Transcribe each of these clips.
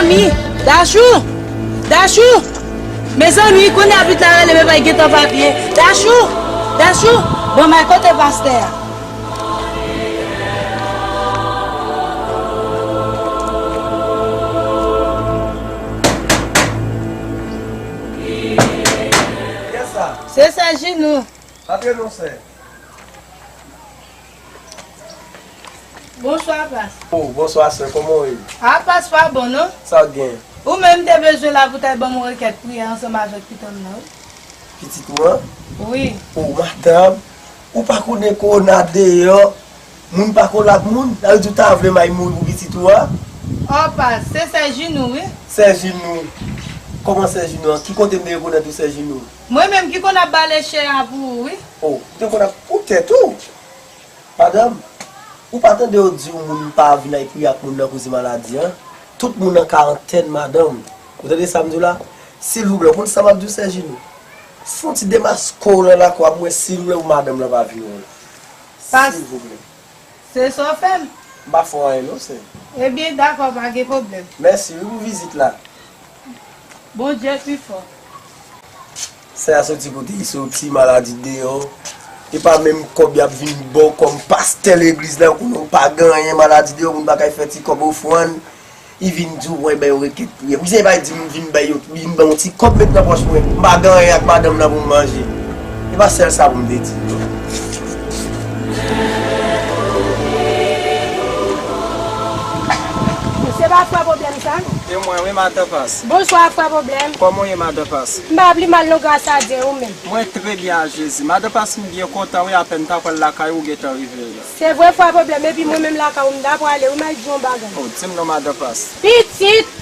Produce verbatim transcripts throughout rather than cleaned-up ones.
Mezanmi, Dachou! Dachou! Mezanmi, kounye a vit la rele, men pa gentan papye. Dachou! Dachou! Bon, men kote pastè a? Kiyès sa? Se sè Jinou. Antre non, sè. Bonswa, pas. Oh, bonswa, sè. Kòman w ye? A, pas pa bon, non. Sa w gen? Ou menm te bezwen la pou ta ban m yon rekèt priyè ansanm avèk pitit m nan, wi. Pitit ou an? Wi. Oh, madanm, ou pa konnen kowona deyò? Moun pa kole ak moun, sa vle di w ta vle m al mouri pou pitit ou a? Oh, pas, se sè Jinou, wi. Sè Jinou? Kòman sè Jinou an? Ki kote m te rekonèt ou, sè Jinou? Mwen menm ki konn ap bale chè a pou ou, wi. Oh, ou te konn ap pou tèt ou? Madanm, ou pa tande yo di w moun pa vin al priye ak moun nan koze maladi an? Tout moun an karantèn, madanm. Ou tande sa m di w la? Silvouplè, ou konn sa m ap di w, sè Jinou? Fè yon ti demaske w nan lakou a pou mwen, silvouplè, pou madanm nan pa vin wè w. Pas-, silvouplè. Se sa w fè m? M pa fè w anyen non, sè. Ebyen, dakò, pa gen pwoblèm. Mèsi, wi, pou vizit la. Bondye pi fò. Sè a soti kote li soti, maladi deyò. E pa menm kòb y ap vin ba w kòm pastè legliz la, ou konnen w pa gen anyen, maladi deyò, moun pa kay fè ti kòb ofrann. Li vin di w, mwen bay yon rekèt priyè. Misye pa di m vin bay yon, vin ban yon ti kòb met nan pòch mwen. M pa gen anyen ak madanm nan pou m manje. E pa sèl sa pou m te di. Se pa frè Pwoblèm sa? E mwen, wi, madan Pas. Bonswa, frè Pwoblèm. Kòman w ye, madan Pas? M pa pli mal non, gras a Dye, ou menm? Mwen trè byen a Jezi. Madan Pas, m byen kontan, wi, apèn m ta pral lakay ou, ou gentan rive la. Se vre, frè Pwoblèm, epi mwen menm lakay ou m ta prale, wi, m al di yon bagay. Oh, di m non, madan Pas. Pitit,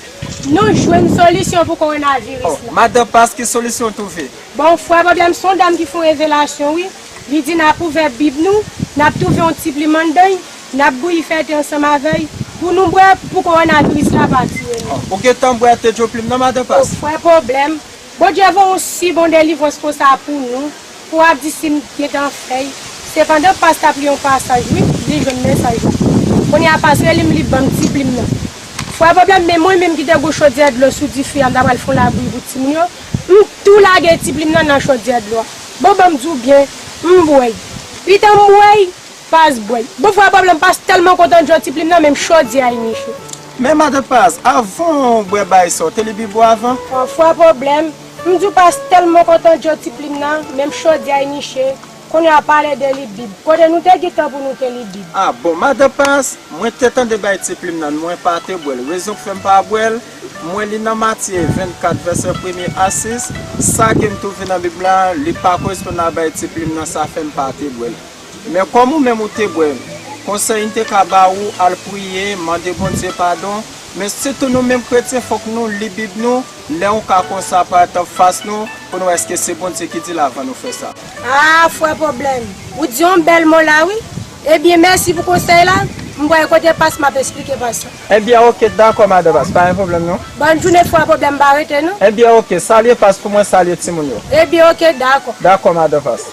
nou jwenn solisyon pou kowonaviris la. Oh, madan Pas, ki solisyon w twouve? Bon, frè Pwoblèm, se yon dam ki fè yon revelasyon, wi. Li di n ap ouvè Bib nou, n ap twouve yon ti plim anndan l, n ap bouyi fèy te ansanm avè l, pou nou bwè, pou kowonaviris la pa tiye nou. Oh, ou gentan bwè te djoplim nan, madan Pas? Oh, frè Pwoblèm, Bondye voye yon si bon delivrans konsa pou nou, pou w ap di si m gentan fè l. Se pandan pas t ap li yon pasaj, wi, li jwenn mesaj la. Kounye a pas rele m, li ban m ti plim nan. Frè Pwoblèm, men mwen menm ki te gen chodyè dlo sou dife a, m ta pral fè yon labouyi pou timoun yo, m tou lage ti plim nan nan chodyè dlo a. Bon, ban m di w byen, m bwè l. Pita m bwè l, pas bwè l. Bon, frè Pwoblèm, pas tèlman kontan djò ti plim nan, menm chodyè a niche. Men madan Pas, avan w bwè bagay sa, w te li Bib ou avan? Oh, frè Pwoblèm, m di w pas tèlman kontan djò ti plim nan, menm chodyè a niche. Kounye a pale de li Bib. Kote nou te gen tan pou nou te li Bib? Ah, bon, madan Pas, mwen te tande bagay ti plim nan, mwen pa te bwè l. Rezon k fè m pa bwè l, mwen li nan Matye vennkat, vèsè premye a sis, sa ke m twouve nan Bib la, li pa koresponn a bagay ti plim nan, sa fè m pa te bwè l. Men kòm ou menm ou te bwè l, konsèy m te ka ba ou, al priye, mande Bondye padon. Men sitou nou menm kretyen, fòk nou li Bib nou, lè yon ka konsa parèt anfas nou, pou nou wè èske se Bondye ki di l avan nou fè sa. Ah, frè Pwoblèm, ou di yon bèl mo la, wi. Ebyen, mèsi pou konsèy la. M pral kote pas, m ap esplike pas la. Ebyen, oke, dakò, madan pas, pa gen pwoblèm, non. Bòn jounen, frè Pwoblèm, pa rete, non. Ebyen, oke, salye pas pou mwen, salye timoun yo. Ebyen, oke, dakò. Dakò, madan pas.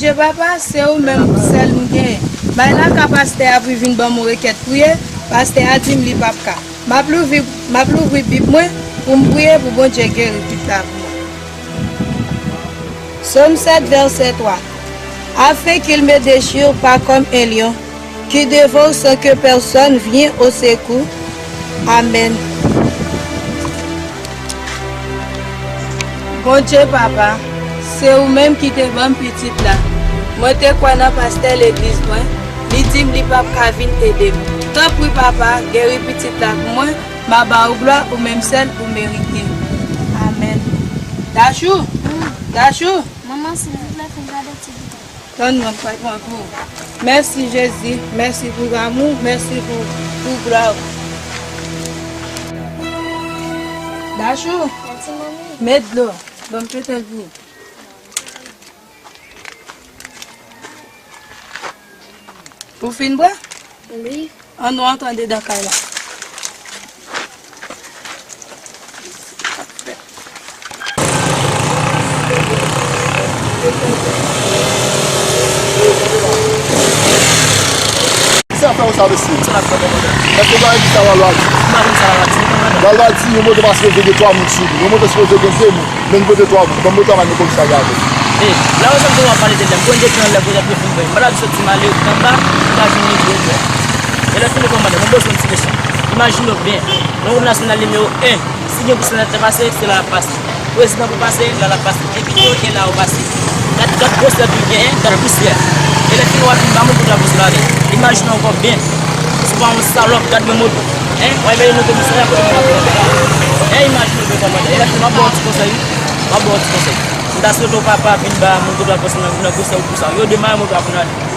Bondye papa, se ou menm sèl m genyen. M al lakay pastè a pou l vin ban m yon rekèt priye, pastè a di m li p ap ka. M ap louvri, m ap louvri Bib mwen pou m priye pou Bondye geri pitit la pou mwen. Sòm sèt, vèsè twa. Afin qu'il me déchire pas comme un lion, qui dévore sans que personne vienne au secours. Amèn. Bondye papa, se ou menm ki te ban m pitit la. Mwen te kwè nan pastè legliz mwen, li di m li p ap ka vin ede m. Tanpri papa, geri pitit la pou mwen, m a ba ou glwa ou menm sèl ou merite. Amèn. Dachou! Dachou! Manman, silvouplè, fè m gade ti videyo. Tann mwen, m pral pran pou ou. Mèsi, Jezi. Mèsi pou lanmou. Mèsi pou, pou glwa ou. Dachou, mèsi, manmi. Met dlo. Ban m pete l pou ou. Ou fin bwè? Wi. Ann nou antre anndan kay la. Sa fè w Sa mesye. Èske w konnen ki sa lalwa di? Lalwa di yon moto pa sipoze gen twa moun sou li. Yon moto sipoze gen de moun. Men nou pote twa moun. Ban m moto a, m al nan komisarya avè l. E lè w santi w ap pale de lè, m konn depi anlè, kote pou fin fè. M pa ta di soti m ale anba, m pa jwenn yon gwo frè. E lè fini kòmandan, mwen bezwen yon ti leson. Imajine w byen, nan wout nasyonal nimewo en, si gen pou senatè pase, se la l ap pase. Prezidan pou pase, la l ap pase. Depite yo gen la yo pase. Gad, gad gwosè tou genyen, gad pousyè. E lè fini w ap vin ba moun pou drapo sou lari. Imajine w ankò byen. Si w pa yon salòp, gad men moto. Hein? W ap mete moto pou sou la, kote moun ap pran. Hein, imajine w byen kòmandan. E lè fini w ap ba w ti konsèy, wi. W ap ba w ti konsèy. M ta swete w pa, pa vin ba moun pou drapo sou nan, nan gwosè ou pou sa. Yo demare moto a pou n ale.